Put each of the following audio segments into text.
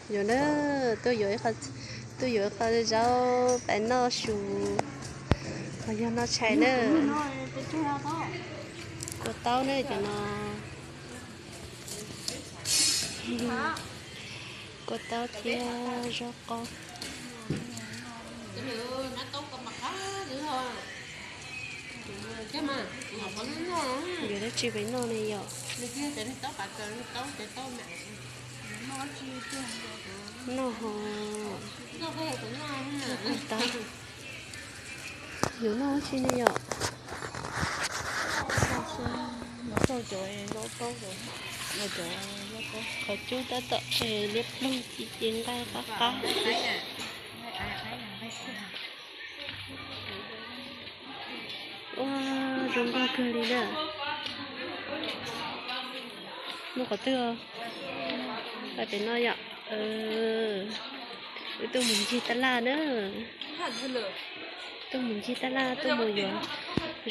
Yuav na, tuaj yuav ib qho, tuaj yuav ib qho zaub pais noj su, qhov yog noj tshais na. Kua taub na cov no, kua taub thiab zaub qaub. Yuav dab tsi pais noj ne yom? Noj ho, noj taub. Yuav noj dab tsi ne yom? Qhov cub tab tom liab ploog ci ci nqaij qab qab. Ua, zoo nkauj kawg li na. Muaj qhov twg pais pem no yom? Wb tuaj mus ncig tab laj na. Tuaj mus ncig tab laj, tuaj mus yuav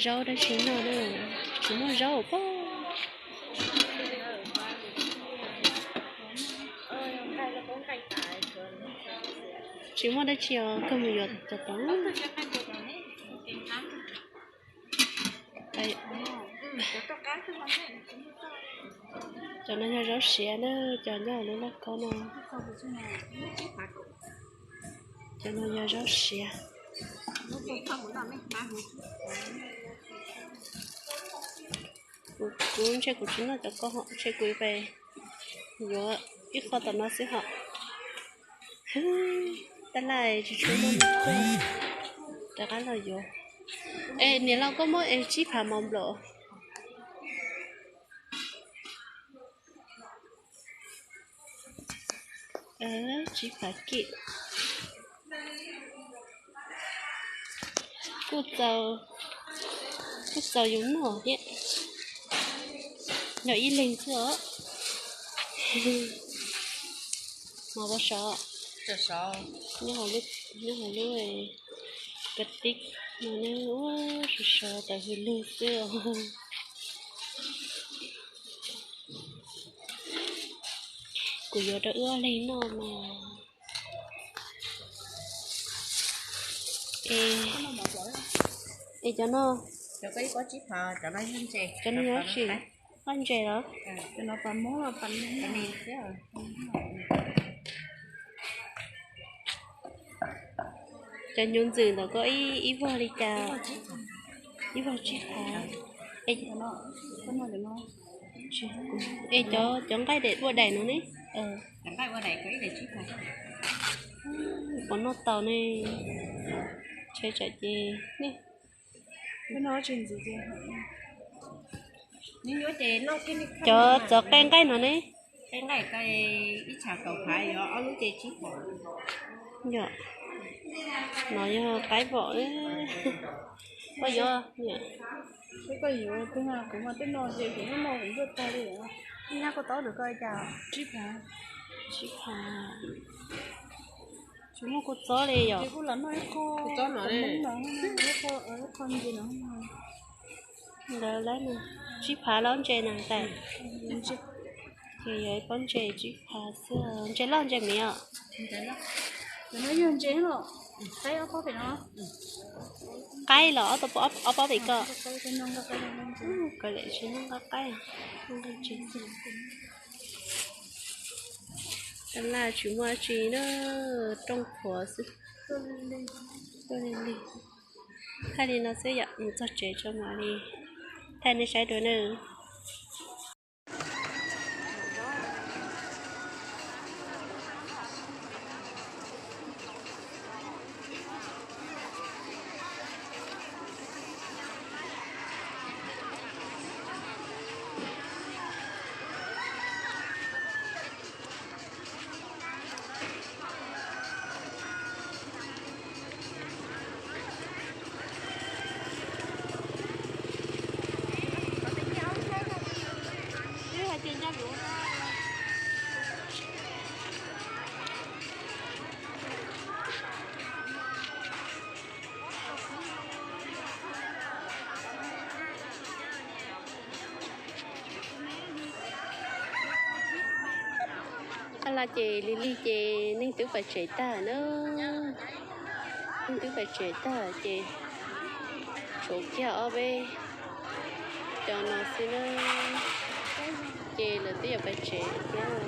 zaub dab tsi noj na. Tsis muaj zaub pob. Tsis muaj dab tsi os, kawg mus yuav cov toov. Cov no yog zaub siav na, cov nyob hauv lub lauj kaub no. Cov no yog zaub siav. Kuv ntshe kuv tsis noj cov ko hom, ntshe kuv pais yuav ib qho tom no xwb hom. Tab laj tsis tshua muaj, rov qab los yuav. Es niam laus koj muab es tsib phav mov nplaum. Tsib phav kiv. Kuj txaus, kuj txaus yus noj thiab. Yog ib leeg xwb os. Mov pab sov, nyob hauv lub kav tib no ne, ua sov sov tas hws lwg xwb os. Kuv yuav rau wb ob leeg noj mas. Es cov no, cov no yog tsis, nqaij ntses los? Cov hnyuv ntxwm ntawm ko ib vog li cas? Ib vog tsib phav. Es cov, cov nqaij ua daim no ne? Puas noj tau ne? Tsam ces cov txov qe nqaij no ne? Yog, no yog qaib vom. Koj yuav, kuv mas tej no ces kuv noj noj kuv ntuaj tag li. Nyab kua taub ntawm ko cas? Tsib phav. Tsib phav. Tsis muaj kua txob li yom? Ntawd lawm, tsib phav los ntses na tais. Ces yog ib pob ntses tsib phav xwb. Ntses loj ntses miv os? Qaib los ob pob pem ko. Koj lam tsis noj nqaij qaib, noj nqaij ntses xwb. Tab laj tsis muaj dab tsi na, rooj qhuav xwb. Tuaj li li, thaij li no xwb yom, mus txog tsev tso mam li thaij nej saib dua na. Tab laj ces lig lig ces neeg twb pais tsev tag na. Neeg twb pais tsev tag ces tshuav kiag ob peb cov no xwb na. Ces lawv twb yuav pais tsev thiab.